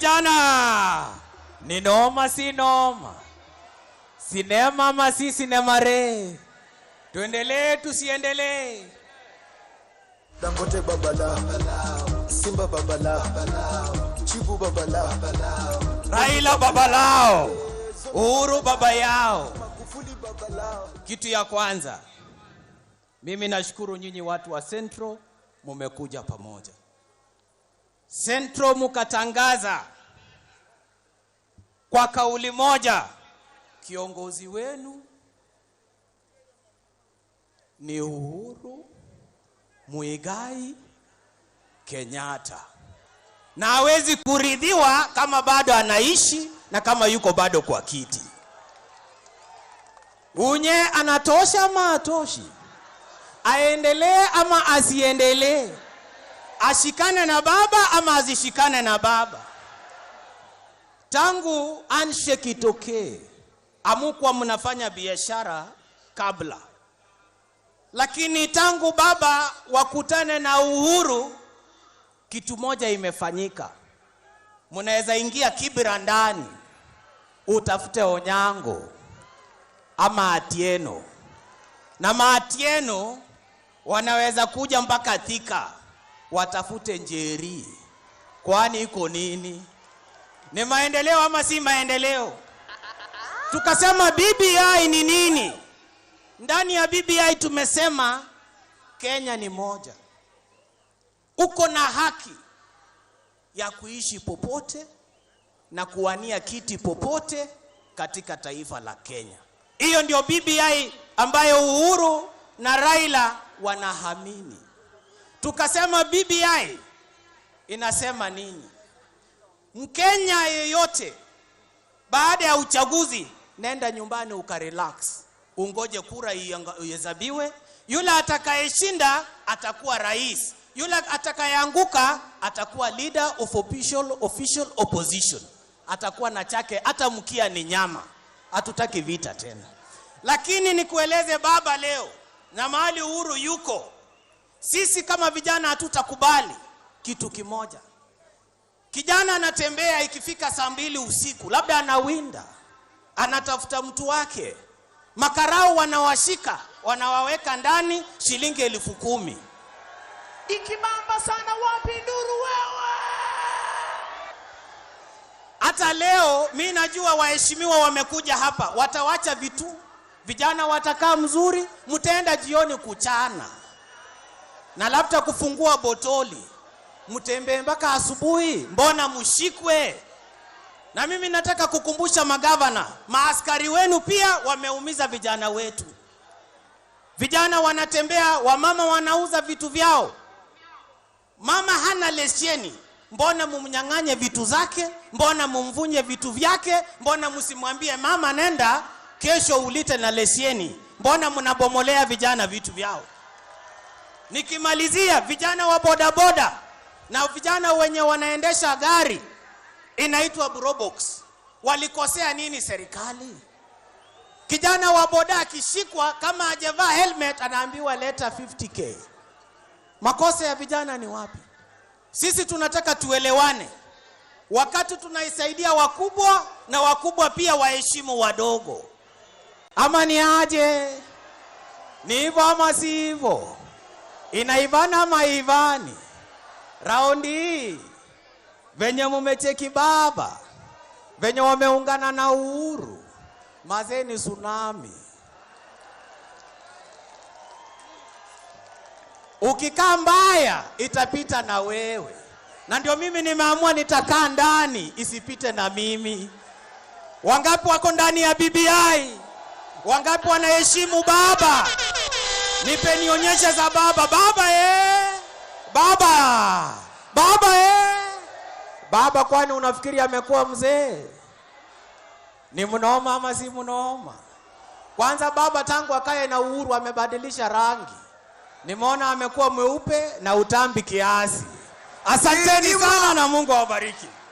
Vijana, ni noma si noma? Sinema ama si sinema re? Tuendelee tusiendelee? Dangote babala, Simba babala, Chibu babala, Raila baba lao, Uhuru baba yao. Magufuli babala. Kitu ya kwanza, mimi nashukuru nyinyi watu wa Central mumekuja pamoja. Central mukatangaza kwa kauli moja, kiongozi wenu ni Uhuru Muigai Kenyatta, na hawezi kuridhiwa kama bado anaishi na kama yuko bado kwa kiti. Unye anatosha ama atoshi? Aendelee ama asiendelee? Ashikane na baba ama asishikane na baba? Tangu handshake itokee, amukuwa mnafanya biashara kabla, lakini tangu baba wakutane na Uhuru, kitu moja imefanyika. Mnaweza ingia Kibra ndani utafute Onyango ama Atieno, na Maatieno wanaweza kuja mpaka Thika watafute Njeri. Kwani iko nini? Ni maendeleo ama si maendeleo? Tukasema BBI ni nini? Ndani ya BBI tumesema Kenya ni moja, uko na haki ya kuishi popote na kuwania kiti popote katika taifa la Kenya. Hiyo ndio BBI ambayo Uhuru na Raila wanahamini. Tukasema BBI inasema nini? Mkenya yeyote baada ya uchaguzi, nenda nyumbani ukarelax, ungoje kura ihesabiwe. Yule atakayeshinda atakuwa rais, yule atakayeanguka atakuwa leader of official opposition, atakuwa na chake, hata mkia ni nyama. Hatutaki vita tena. Lakini nikueleze baba, leo na mahali Uhuru yuko, sisi kama vijana hatutakubali kitu kimoja. Kijana anatembea ikifika saa 2 usiku, labda anawinda, anatafuta mtu wake, makarau wanawashika, wanawaweka ndani shilingi 10,000. Ikibamba sana wapi nduru wewe? Hata leo mi najua waheshimiwa wamekuja hapa, watawacha vitu, vijana watakaa mzuri, mtaenda jioni kuchana na labda kufungua botoli, mtembee mpaka asubuhi, mbona mshikwe? Na mimi nataka kukumbusha magavana, maaskari wenu pia wameumiza vijana wetu. Vijana wanatembea, wamama wanauza vitu vyao, mama hana leseni, mbona mumnyang'anye vitu zake? Mbona mumvunye vitu vyake? Mbona msimwambie mama, nenda kesho ulite na leseni? Mbona mnabomolea vijana vitu vyao? Nikimalizia, vijana wa bodaboda na vijana wenye wanaendesha gari inaitwa Probox, walikosea nini serikali? Kijana wa boda akishikwa kama hajavaa helmet anaambiwa leta 50K. Makosa ya vijana ni wapi? Sisi tunataka tuelewane, wakati tunaisaidia wakubwa na wakubwa pia waheshimu wadogo, ama ni aje? Ni hivyo ama si hivyo? Inaivana ama ivani? Raundi hii venye mumecheki baba, venye wameungana na Uhuru, mazee ni tsunami. Ukikaa mbaya itapita na wewe, na ndio mimi nimeamua nitakaa ndani isipite na mimi. Wangapi wako ndani ya BBI? Wangapi wanaheshimu baba? Nipe nionyeshe za baba. Baba baba, baba baba, kwani unafikiri amekuwa mzee? Ni mnoma ama si mnoma? Kwanza baba tangu akae na Uhuru amebadilisha rangi, nimeona amekuwa mweupe na utambi kiasi. Asanteni sana na Mungu awabariki.